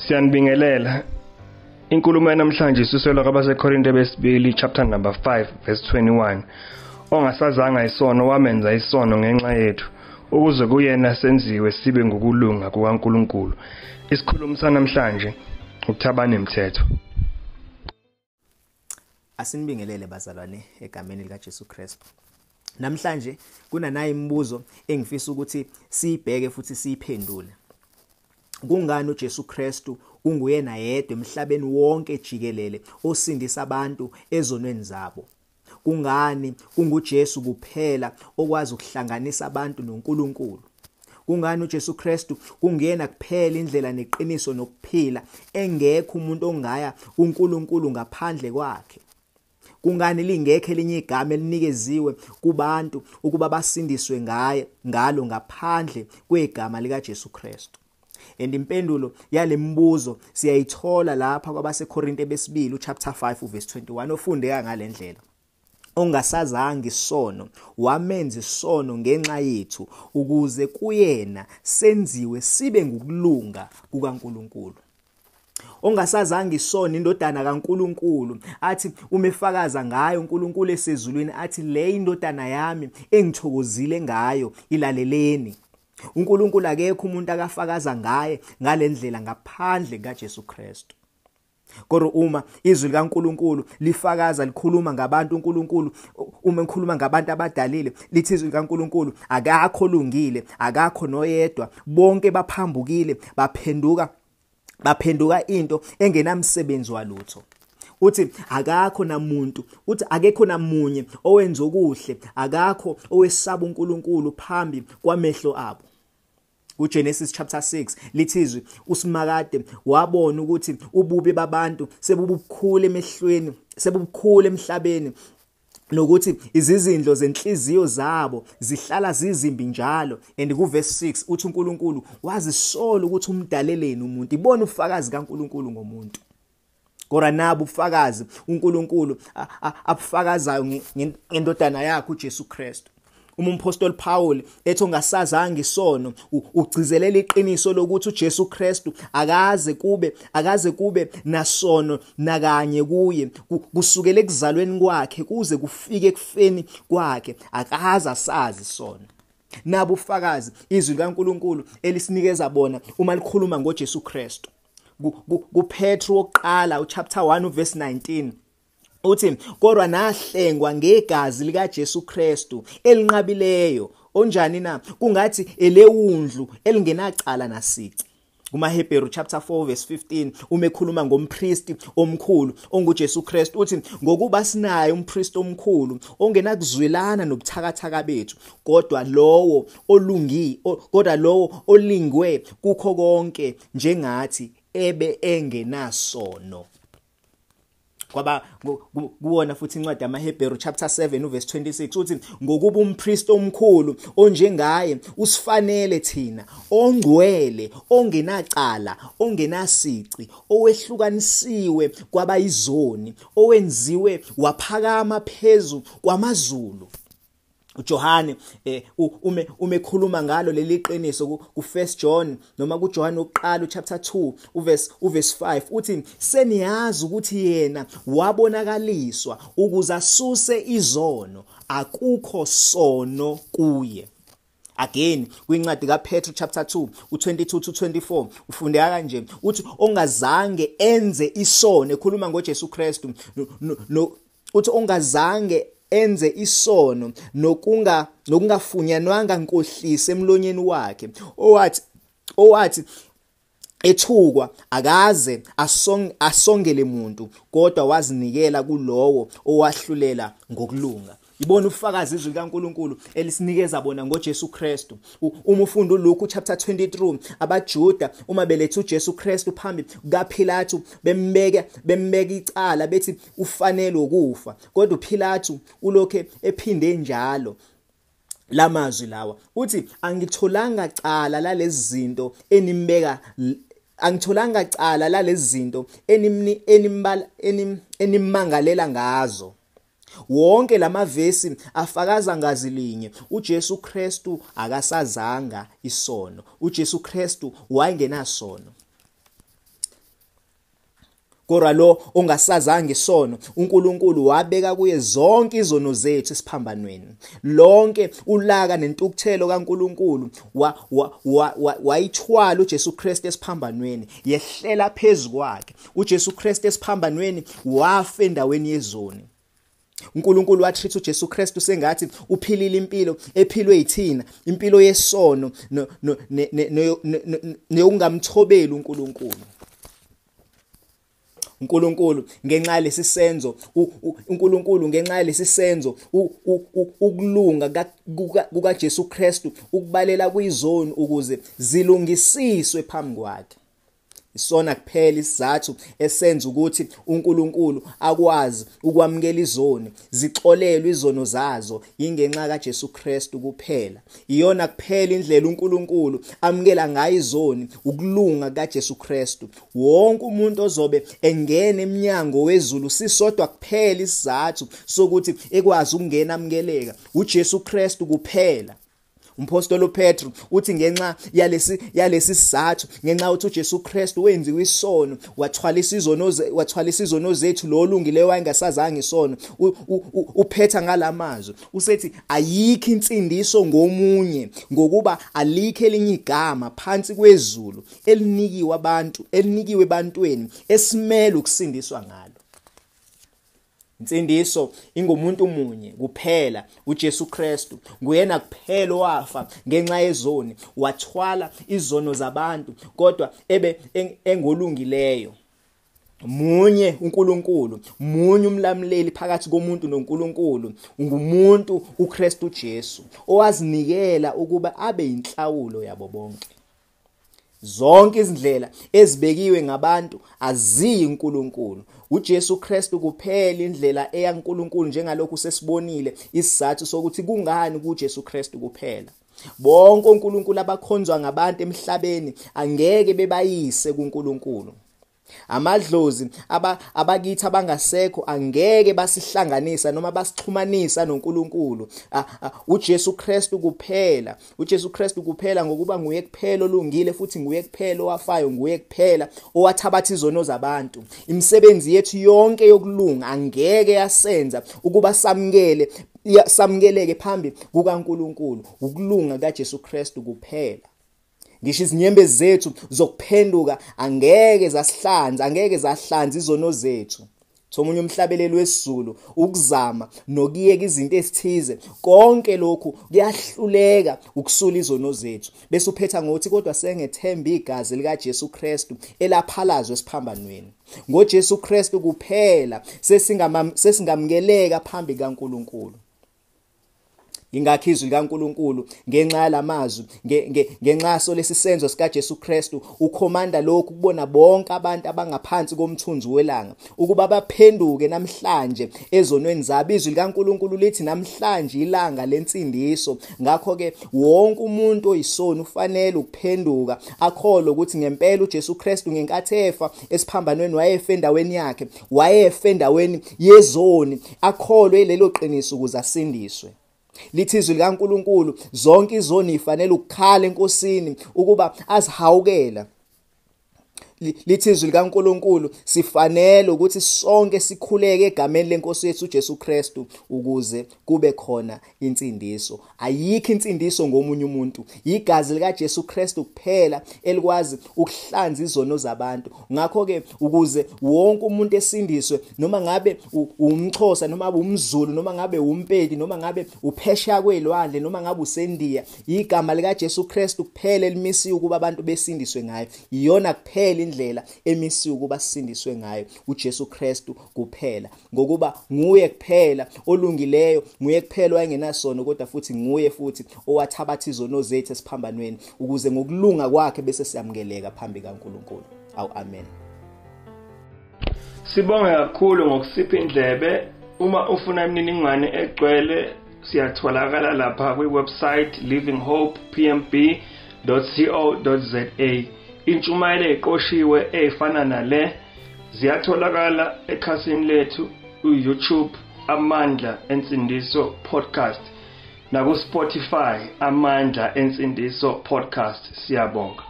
Siyanibingelela. Inkulumo yanamhlanje isuselwa kwabaseKorinte besibili chapter number 5 verse 21. Ongasazanga isono wamenza isono ngenxa yethu, ukuze kuyena senziwe sibe ngokulunga kukaNkulunkulu. Isikhulumo sanamhlanje ukuthabana imithetho. Asinibingelele bazalwane egameni lika Jesu Kristu. Namhlanje kunanayi imibuzo engifisa ukuthi siyibheke futhi siyiphendule. Kungani uJesu Kristu unguyena yedwa emhlabeni wonke jikelele osindisa abantu ezonweni zabo? Kungani kunguJesu kuphela okwazi ukuhlanganisa abantu noNkulunkulu? Kungani uJesu Kristu kungena kuphela indlela neqiniso nokuphila, engekho umuntu ongaya kuNkulunkulu ngaphandle kwakhe? Kungani lingekho elinye igama elinikeziwe kubantu ukuba basindiswe ngaye ngalo ngaphandle kwegama likaJesu Kristu? And impendulo yalembuzo siyayithola lapha kwabaseKorinte besibili chapter 5 verse 21 ofundeka ngalendlela. Ongasazanga isono wamenza isono ngenxa yethu, ukuze kuyena senziwe sibe ngukulunga kukaNkulunkulu. Ongasazanga isono indodana kaNkulunkulu, athi umefakaza ngayo uNkulunkulu esezulwini, athi le indodana yami engithokozile ngayo, ilaleleni. uNkulunkulu akekho umuntu akafakaza ngaye ngalendlela ngaphandle kaJesu Kristu. Kodwa uma izwi likaNkulunkulu lifakaza likhuluma ngabantu, uNkulunkulu uma ekhuluma ngabantu abadalile lithi izwi likaNkulunkulu akakho olungile, akakho noyedwa, bonke baphambukile, baphenduka into engenamsebenzi walutho. Uthi akakho namuntu, uthi akekho namunye owenza okuhle, akakho owesaba uNkulunkulu phambi kwamehlo abo. KuGenesis chapter 6 lithi izwi, uSimakade wabona ukuthi ububi babantu sebubukhulu emehlweni, sebubukhulu emhlabeni, nokuthi izizindlo zenhliziyo zabo zihlala zizimbi njalo. And ku verse 6 uthi uNkulunkulu wazisola ukuthi umdaleleni umuntu. Ibona ubufakazi kaNkulunkulu ngomuntu. Kodwa nabo ubufakazi uNkulunkulu abufakazayo ngendodana yakhe uJesu Kristu. Uma umpostoli Paul ethi ongasazanga isono, ugcizelela iqiniso lokuthi uJesu Kristu akaze kube nasono nakanye kuye, kusukela ekuzalweni kwakhe kuze kufike ekufeni kwakhe, akaze asazi isono. Nabo ubufakazi izwi likaNkulunkulu elisinikeza bona uma likhuluma ngoJesu Kristu. KuPetru wokuqala uchapter 1 verse 19 uthi, kodwa nahlengwa ngegazi likaJesu Kristu elinqabileyo, onjani na? Kungathi elewundlu elingenacala nasici. KumaHebheru chapter 4 verse 15 uma ekhuluma ngompristi omkhulu onguJesu Kristu uthi, ngokuba sinaye umpristi omkhulu ongenakuzwelana nobuthakathaka bethu, kodwa lowo olungi, kodwa lowo olingwe kukho konke njengathi, ebe engenasono. Kwaba kuwona futhi incwadi yamaHebheru chapter 7 verse 26 uthi, ngokuba umpristi omkhulu onjengaye usifanele thina, ongcwele, ongenacala, ongenasici, owehlukanisiwe kwabayizoni, owenziwe waphakama phezu kwamazulu. uJohane ume ekhuluma ngalo leli qiniso ku 1 John noma kuJohane wokuqala chapter 2 uverse 5 uthi, seniyazi ukuthi yena wabonakaliswa ukuze asuse izono, akukho sono kuye. Again kwincwadi kaPetru chapter 2 u22 to 24 ufundeka kanje, uthi ongazange enze isono, ekhuluma ngoJesu Kristu, uthi ongazange enze isono nokungafunyanwanga nkohliso emlonyeni wakhe, owathi ethukwa akaze asongele muntu, kodwa wazinikela kulowo owahlulela ngokulunga. Ibona ubufakazi izwi likaNkulunkulu elisinikeza bona ngoJesu Kristu. Uma ufunda uLuke chapter 23, abaJuda uma beletha uJesu Kristu phambi kukaPilatu bembeka icala bethi ufanele ukufa, kodwa uPilatu ulokhe ephinde njalo lamazwi lawa, uthi angitholanga cala lalezi zinto enimbeka, angitholanga cala lalezi zinto enimmangalela ngazo. Wonke lamavesi afakaza ngazi linye, uJesu Kristu akasazanga isono, uJesu Kristu wayengenasono. Kodwa lo ongasazanga isono, uNkulunkulu wabeka kuye zonke izono zethu esiphambanweni. Lonke ulaka nentukuthelo kaNkulunkulu wayithwala uJesu Kristu esiphambanweni, yehlela phezu kwakhe. uJesu Kristu esiphambanweni wafa endaweni yezoni. uNkulunkulu watreat uJesu Kristu sengathi uphilile impilo ephilwe yithina, impilo yesono neyokungamthobeli uNkulunkulu. uNkulunkulu ngenxa yalesi senzo, uNkulunkulu ngenxa yalesi senzo ukulunga kukaJesu Kristu ukubalela kwizoni ukuze zilungisiswe phambi kwakhe. Isona kuphela isizathu esenza ukuthi uNkulunkulu akwazi ukwamukela izoni, zixolelwe izono zazo, ingenxa kaJesu Kristu kuphela. Iyona kuphela indlela uNkulunkulu amukela ngayo izoni, ukulunga kaJesu Kristu. Wonke umuntu ozobe engena eminyango wezulu, sisodwa kuphela isizathu sokuthi ekwazi ukungena amukeleka, uJesu Kristu kuphela. Umpostoli uPetru uthi ngenxa yalesi sizathu, ngenxa yokuthi uJesu Kristu wenziwe isono, wathwalisa izono zethu, lo olungileyo wayengasazanga isono. Uphetha ngalamazwi usethi ayikho insindiso ngomunye, ngokuba alikho elinye igama phansi kwezulu elinikiwe abantu, elinikiwe ebantwini esimele ukusindiswa ngalo. Insindiso ingumuntu munye kuphela, uJesu Kristu. Nguyena kuphela owafa ngenxa yezoni, wathwala izono zabantu, kodwa ebe engolungileyo. Munye uNkulunkulu, munye umlamuleli phakathi komuntu noNkulunkulu, ungumuntu uKristu Jesu, owazinikela ukuba abe inhlawulo yabo bonke. Zonke izindlela ezibekiwe ngabantu aziyi uNkulunkulu. uJesu Kristu kuphela indlela eya kuNkulunkulu, njengalokhu sesibonile isizathu sokuthi kungani kuJesu Kristu kuphela. Bonke oNkulunkulu abakhonzwa ngabantu emhlabeni angeke bebayise kuNkulunkulu. Amadlozi abakithi abangasekho angeke basihlanganisa noma basixhumanisa noNkulunkulu. uJesu Kristu kuphela, uJesu Kristu kuphela, ngokuba nguye kuphela olungile futhi nguye kuphela owafayo, nguye kuphela owathabatha izono zabantu. Imisebenzi yethu yonke yokulunga angeke yasenza ukuba samkeleke phambi kukaNkulunkulu. Ukulunga kaJesu Kristu kuphela. Ngisho izinyembezi zethu zokuphenduka angeke zasihlanza, angeke zahlanza izono zethu. Thomunye umhlabeleli wesiZulu ukuzama nokuyeka izinto ezithize, konke lokhu kuyahluleka ukusula izono zethu. Bese uphetha ngokuthi kodwa sengethemba igazi likaJesu Kristu elaphalazwe esiphambanweni. NgoJesu Kristu kuphela sesingamukeleka phambi kaNkulunkulu. Ingakho izwi likaNkulunkulu ngenxa yalamazwi, ngenxa solesi senzo sikaJesu Kristu, ukhomanda lokhu kubona bonke abantu abangaphansi komthunzi welanga ukuba baphenduke namhlanje ezonweni zabo. Izwi likaNkulunkulu lithi namhlanje ilanga lensindiso. Ngakho-ke wonke umuntu oyisoni ufanele ukuphenduka, akholwe ukuthi ngempela uJesu Kristu ngenkathi efa esiphambanweni wayefe endaweni yakhe, wayefe endaweni yezoni, akholwe lelo qiniso ukuze asindiswe. Lithi izwi likaNkulunkulu zonke izoni ifanele ukukhala eNkosini ukuba azihawukela. Lithi izwi likaNkulunkulu sifanele ukuthi sonke sikhuleke egameni lenkosi yethu uJesu Kristu ukuze kube khona insindiso. Ayikho insindiso ngomunye umuntu, igazi likaJesu Kristu kuphela elikwazi ukuhlanza izono zabantu. Ngakho-ke ukuze wonke umuntu esindiswe, noma ngabe umXhosa, noma ngabe umZulu, noma ngabe umpedi, noma ngabe uphesheya kwelwandle, noma ngabe useNdiya, igama likaJesu Kristu kuphela elimisiwe ukuba abantu besindiswe ngayo. Iyona kuphela indlela emisiwe ukuba sisindiswe ngayo, uJesu Kristu kuphela, ngokuba nguye kuphela olungileyo, nguye kuphela owayengenasono, kodwa futhi nguye futhi owathabatha izono zethu esiphambanweni ukuze ngokulunga kwakhe bese siyamukeleka phambi kaNkulunkulu. Awu, amen. Sibonge kakhulu ngokusipha indlebe. Uma ufuna imininingwane egcwele, siyatholakala lapha kwi-website livinghopepmb.co.za. Intshumayelo eqoshiwe efana nale ziyatholakala ekhasini lethu ku-YouTube Amandla Ensindiso Podcast naku-Spotify Amandla Ensindiso Podcast. Siyabonga.